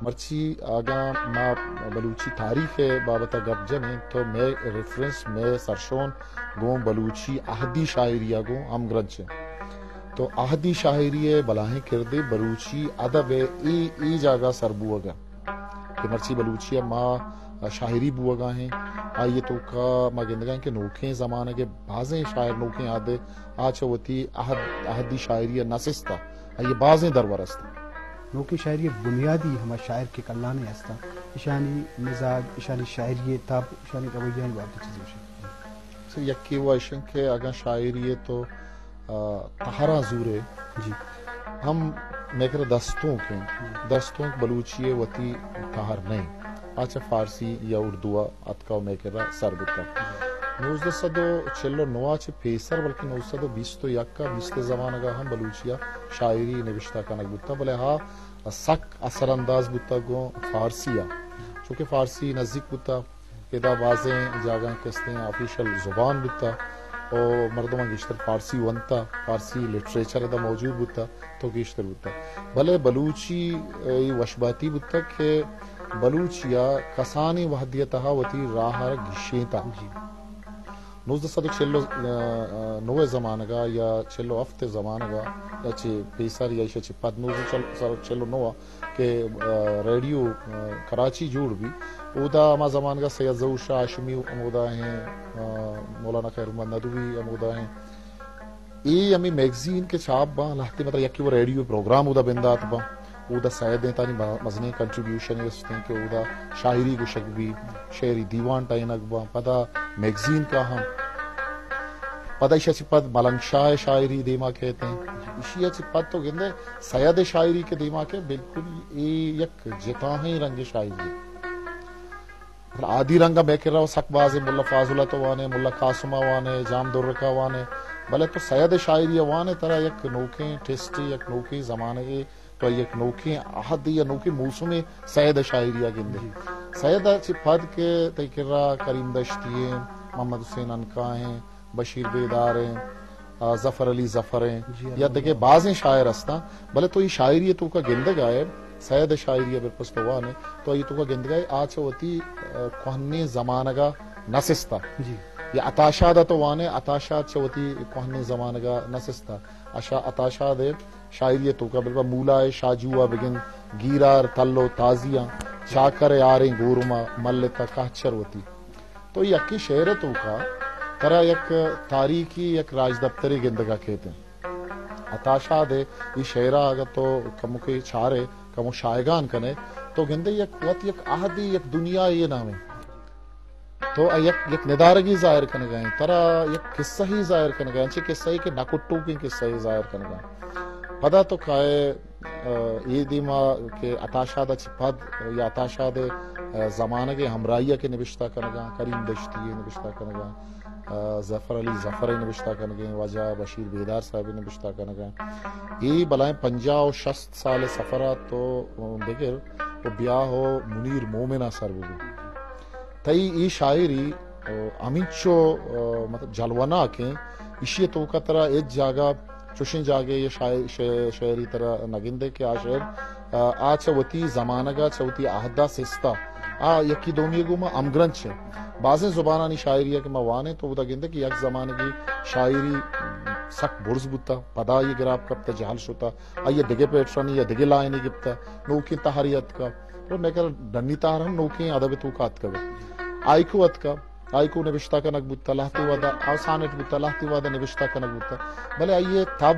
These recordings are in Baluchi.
مرچی اگاں ما بلوچی تاریخ ءِ بابت ءَ گپ جنیں تو مئے ریفرنس، مئے سرشون گوں بلوچی عہدی شاعری ءَ گوں ہمگرنچ اِنت۔ تو عہدی شاعری ءِ بلاہیں کردے بلوچی ادب ءِ اے، اے جاگہ سر بوگ ءَ کہ مرچی بلوچی ءَ ما شاعری بوگ ءَ ایں، آئی ءِ توکا ما گندگ ءَ ایں کہ نوکیں زمانگ ءِ بازیں شاعر، نوکیں عہد ءِ آ چہ وتی عہد، عہدی شاعری ءَ نہ سستہ، آئی ءِ بازیں درور است۔ نوکیں شاعری ءِ بنیادی ہما شاعر کہ کلانیں ہستاں، اشانی مزاج، اشانی شاعری ءِ تب، اشانی رویانی بابت ءَ چیزے گوشے؟ سر، یکے وا اش اِنت کہ اگاں شاعری ءِ تو، آ، تہراں زورے، جی۔ ہم مئے کرا دستونک اِنت۔ جی۔ دستونک بلوچی ءِ وتی تہر نہ اِنت۔ آ چہ فارسی یا اردو ءَ اتکا ءُ مئے کرا سر بوتگ۔ جی۔ نوزدہ سد ءُ چل ءُ نو ءَ چہ پیسر بلکہ نوزدہ سد ءُ بیست ءُ یک ءَ، بیست ءِ زمانگ ءَ ہم بلوچی ءَ شاعری نبشتہ کنگ بوتگ، بلے آ سک اثر انداز بوتگ گوں فارسی ءَ، چونکہ فارسی نزیک بوتگ۔ ادا بازیں جاگہاں کہ استیں آفیشل زبان بوتہ ءُ مردماں گیشتر فارسی ونتہ، فارسی لٹریچر ادا موجود بوتہ تو گیشتر بوتہ۔ بلے بلوچی ءِ اے وشباتی بوتہ کہ بلوچی ءَ کسانیں وہدے ءِ تہا وتی راہ ءَ گیشینتہ۔ جی۔ نوزدہ سد ءُ چل ءُ نو ءِ زمانگ ءَ یا چل ءُ ہفت ءِ زمانگ ءَ یا چہ پیسر یا ایشی ءَ چہ پد نوزدہ سد ءُ چل ءُ نو ءَ کہ، آ، ریڈیو، آ، کراچی جوڑ بی، اودا ہما زمانگ ءَ سید ظہور شاہ ہاشمی ہمودا ایں، آ، مولانا خیر محمد ندوی ہمودا ایں۔ اے ہمے میگزین کہ چھاپ باں، لہتے مطلب یکے وہ ریڈیو پروگرام اودا بندات باں، اودا سید ایں تانی م-، مزنیں کنٹریبیوشن است ایں کہ اودا شاعری گوشگ بی، شعری دیوان ٹہینگ باں، پدا میگزین کا ہم۔ پدا ایشی ءَ چہ پد ملنگ شاہ ءِ شاعری دیما کیت ایں۔ ایشی ءَ چہ پد تو گندے سید ءِ شاعری کہ دیما کہ بالکل اے یک جتاہیں رنگ شاعری۔ مطلب آدی رنگ ءَ مئے کرا سک بازیں، ملا فاضل ءَ تو وانے، ملا قاسم ءَ وانے، جام درک ءَ وانے، بلے تو سید ءِ شاعری ءَ وانے ترا یک نوکیں ٹیسٹے، یک نوکیں زمانگے، تو یک نوکیں عہدے یا نوکیں موسمے سید ءِ شاعری ءَ گندے۔ جی۔ سید ءَ چہ پد کہ تئی کرا کریم دشتی ایں، محمد حسین عنقا ایں، بشیر بیدار ایں، آ، ظفر علی ظفر ایں، جی، یا دگہ بازیں شاعر ہستاں، بلے تو اے شاعری ءِ توکا گندگ ءَ ئے، سید ءِ شاعری ءَ بالکل تو وان ئے، تو اے توکا گندگ ءَ ئے، آ چہ وتی، آ، کوہنیں زمانگ ءَ نہ سستہ۔ جی۔ یا عطا شاد ءَ تو وان ئے، عطا شاد چہ وتی کوہنیں زمانگ ءَ نہ سستہ۔ اشا عطا شاد ءِ شاعری ءِ توکا بالکل مولا ءِ شاجو ءَ بگند، گیرار تل ءُ تازیاں، چاکر ءِ آریں گورما، ملتا کہچر وتی۔ تو یکیں شعر ءِ توکا ترا یک تاریخی، یک راجدپترے گندگ ءَ کیت ایں۔ عطا شاد ءِ اے شعر ءَ اگاں تو کمکے چارے، کمو شایگان کنے، تو گندے یک وت یک عہدے، یک دنیایے نامیں۔ تو یک، یک ندارگے ظاہر کنگ ءَ ایں، ترا یک قصہ ہی ظاہر کنگ ءَ ایں، انچیں قصہ ہی کہ نہ کٹوکیں قصہ ہی ظاہر کنگ ءَ ایں۔ پدا تو کائے، آ، اے دیما کہ عطا شاد ءَ چہ پد یا عطا شاد ءِ، آ، زمانگ ءِ ہمراہی ءَ کہ نبشتہ کنگ ءَ، کریم دشتی ءِ نبشتہ کنگ ءَ، آ، ظفر علی ظفر ءِ نبشتہ کنگ ءَ، واجہ بشیر بیدار صاحب ءِ نبشتہ کنگ ءَ۔ اے بلائیں پنجاہ ءُ شست سال ءِ سفر ءَ تو بگر ءُ بیا ءُ منیر مومن ءَ سر ببو۔ تئی اے شاعری، آ، ہمینچو، آ، مطلب جلوہ ناک ایں، ایشی ءِ توکا ترا ہچ جاگہ چوشیں جاگہے یا شاعر، شے-، شعری ترا نہ گندے کہ آ شعر، آ، آ چہ وتی زمانگ ءَ، چہ وتی عہد ءَ سستہ۔ آ یکی دومی ءَ گوما ہمگرنچ ایں۔ بازیں زبانانی شاعری ءَ کہ ما وانیں تو اودا گندے کہ یک زمانگے شاعری سک برز بوتہ، پدا آئی گراپ کپتہ، جہل شتہ، آئی ءَ دگہ پیٹرنے یا دگہ لائنے گپتہ، نوکیں تہرے اتکہ۔ تو مئے کرا ڈنی تہر ہم نوکیں ادب ءِ توکا اتکگ۔ ہائیکو اتکہ، ہائیکو نبشتہ کنگ بوتہ، لہتے وہدا، او سانٹ بوتہ، لہتے وہدا نبشتہ کنگ بوتہ۔ بلے آئی ءِ تب،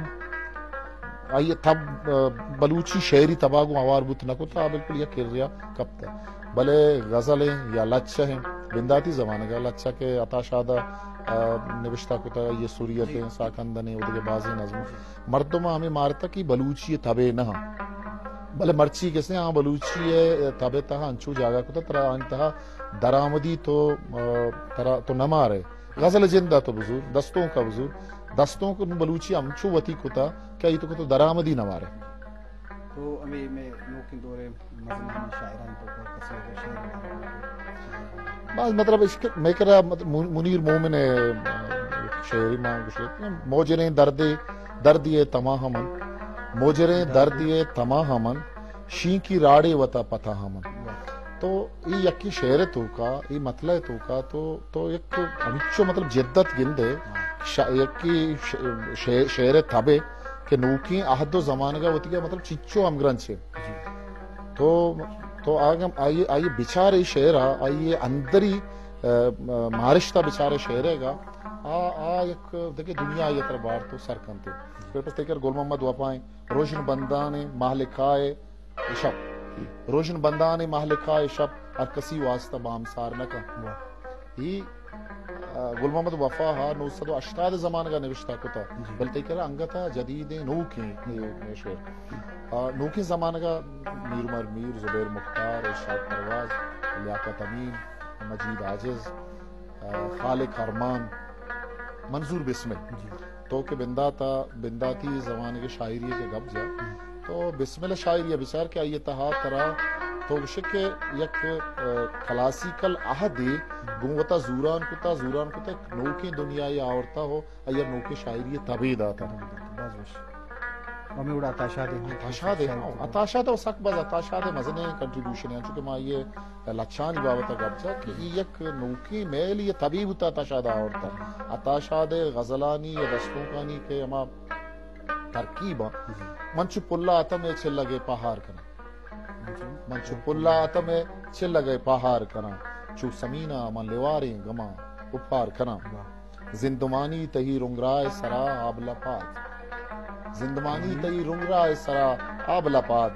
آئی ءِ تب، آ، بلوچی شعری تب ءَ گوں ہوار بوت نہ کتہ، آ بالکل یک کریا کپتہ۔ بلے غزل ایں یا لچہ ایں، بنداتی زمانگ ءَ لچہ کہ عطا شاد ءَ، آ، نبشتہ کتہ، آئی ءِ سریت ایں، ساکندن ایں، و دگہ بازیں نظم۔ مردم ءَ ہمے مارتہ کہ بلوچی ءِ تبے نہ ایں۔ بلے مرچی کسے آ بلوچی ءِ تب ءِ تہا انچو جاگہ کتہ، ترا آنی تہا درآمدی تو، آ، ترا تو نہ مارے۔ غزل ءِ جند ءَ تو بزور، دستونک ءَ بزور۔ دستونک نوں بلوچی ءَ انچو وتی کتہ کہ آئی تو کتو درآمدی نہ مارے۔ تو ہمے مئے نوکیں دور ءِ مزنیں شاعرانی توکا کسے ءِ شعر؟ باز مطلب اش کہ مئے کرا مطلب من-، منیر مومن ءِ شعری ما گوشت، موجریں دردے، دردی ءِ تماہ من، موجریں دردی ءِ تماہ من، شینکی راڑے وتا پتہ ہمن۔ تو ای یکی شعر توکا، ای مطلع توکا تو، تو یک ہمچو مطلب جدت گندے، شا-، یکی ش-، شع-، شعر تبے کہ نوکیں عہد و زمانگا وتی کا مطلب چچو ہمگرنچ ہے۔ تو، تو آگم آئیے، آئیے بچار ای شعرا، آئیے اندری، ا، ا، مارشتا بچار شعرے گا، آ، آ یک دگہ دنیا آئیے تر بار تو سر کنتے۔ پھر پس تیکر گل محمد وفائیں، روشن بندان مہلکائے شپ۔ روشن بندان مہلکائے شپ، ہر کسی واسطہ بامسار نہ کن۔ واہ۔ ای، آ، گل محمد وفا ہا نو سد و ہشتاد زمانگا نوشتہ کتا۔ جی۔ بلتے کرا انگتا جدیدیں نوکیں، اے، اے شعر۔ آ، نوکیں زمانگا میر عمر میر، زبیر مختار، ارشاد پرواز، لیاقت امین، مجید عاجز، آ، خالق ارمان، منظور بسمل۔ جی۔ تو کہ بنداتا، بنداتی زمانگ شاعری کے گپ جا۔ تو بسمل شاعری بچار کہ آئی تہا ترا تو گشے کہ یک، آ، کلاسیکل عہدے گوں وتا زوران کتا، زوران کتا، نوکیں دنیائی آورتا ہو، آئی نوکیں شاعری تبے داتا۔ باز وش۔ ہمیں وڑا عطا شاد ہیں۔ عطا شاد ہیں، ہاں، عطا شاد و سک باز عطا شاد مزنیں کنٹریبیوشن ہیں، چونکہ ما یہ لچھانی بابت گپ جا کہ یہ یک نوکیں میل یہ تبے بوتا عطا شاد آورتا۔ عطا شاد غزلانی یا دستونکانی کہ ہما ترکیب آ، من چو پلا اتم چلگے پہار کناں۔ من چو پلا اتم چلگے پہار کناں۔ چو سمینا من لیواریں گماں اپار کناں۔ واہ۔ زندمانی تئی رنگرائے سرا آبلہ پاد۔ زندمانی تئی رنگرائے سرا آبلہ پاد۔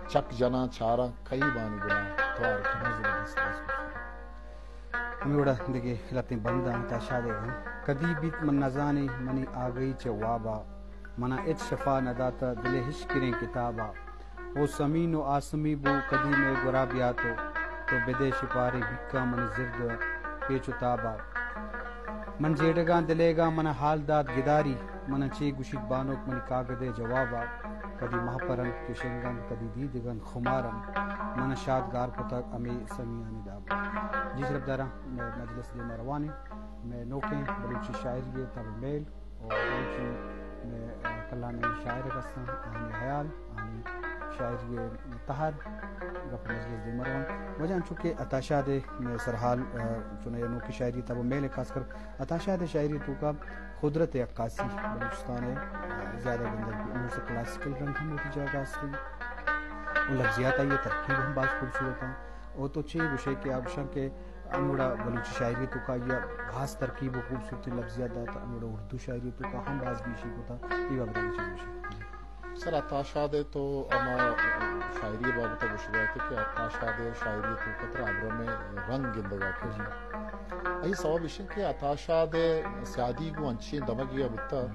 چک جناں چاراں کئی بانی گلاں توار کناں۔ زبردست، باز خوبصورت۔ ہمیں وڑا دگہ لتیں بنداں عطا شاد ء ہم۔ کدی بیت من نزانیں منی آگہی چہ وابا، منا ہچ شفا نداتہ دل ء ہشکریں کتابا۔ او سمین و آسمی بو کدی مئے گورا بیا تو، تو بدے شپاریں بکاں منی زرد ء پیچ و تابا۔ من جیڑگاں دلیگاں منا حال دات گداری، منا چے گوشیت بانک منی کاگد ء جوابا۔ کدی مہپر انت کہ شنگ انت، کدی دیدگ انت خمار انت، منا شاد گار کتگ ہمے سمیانی دابا۔ جی شرپداراں، مئے مجلس دیما روان انت۔ مئے نوکیں بلوچی شاعری ء تب میل و بلوچی مئے، آ، کلانیں شاعر ہستاں، آہانی حیال، آہانی شاعری ء تہر، گپ مجلس دیما روان۔ واجہ انچو کہ عطا شاد ء مئے سرحال، آ، چونایا نوکیں شاعری تب میل ء خاص کر عطا شاد ء شاعری توکا قدرت عکاسی بلوچستان ء زیادہ گندگ بی۔ انوں سے کلاسیکل رنگ ہم وتی جاگہ است انت۔ و لفظیات آئی ء ترکیب ہم باز خوبصورت انت۔ و تو چے گوشے کہ آ گوشاں کہ انوڑا بلوچی شاعری توکا یا باز ترکیب و خوبصورتی لفظیات داتا، انوڑا اردو شاعری توکا ہم باز گیشی کتا، ای بابت چے گوشے؟ سر عطا شاد ء تو ہما شاعری بابت گوشگا ات کہ عطا شاد ء شاعری توکا ترا ابرم رنگ گندگا کہ جی۔ ای سوب اش کہ عطا شاد ء سیادی گوں انچیں دمگی بوتا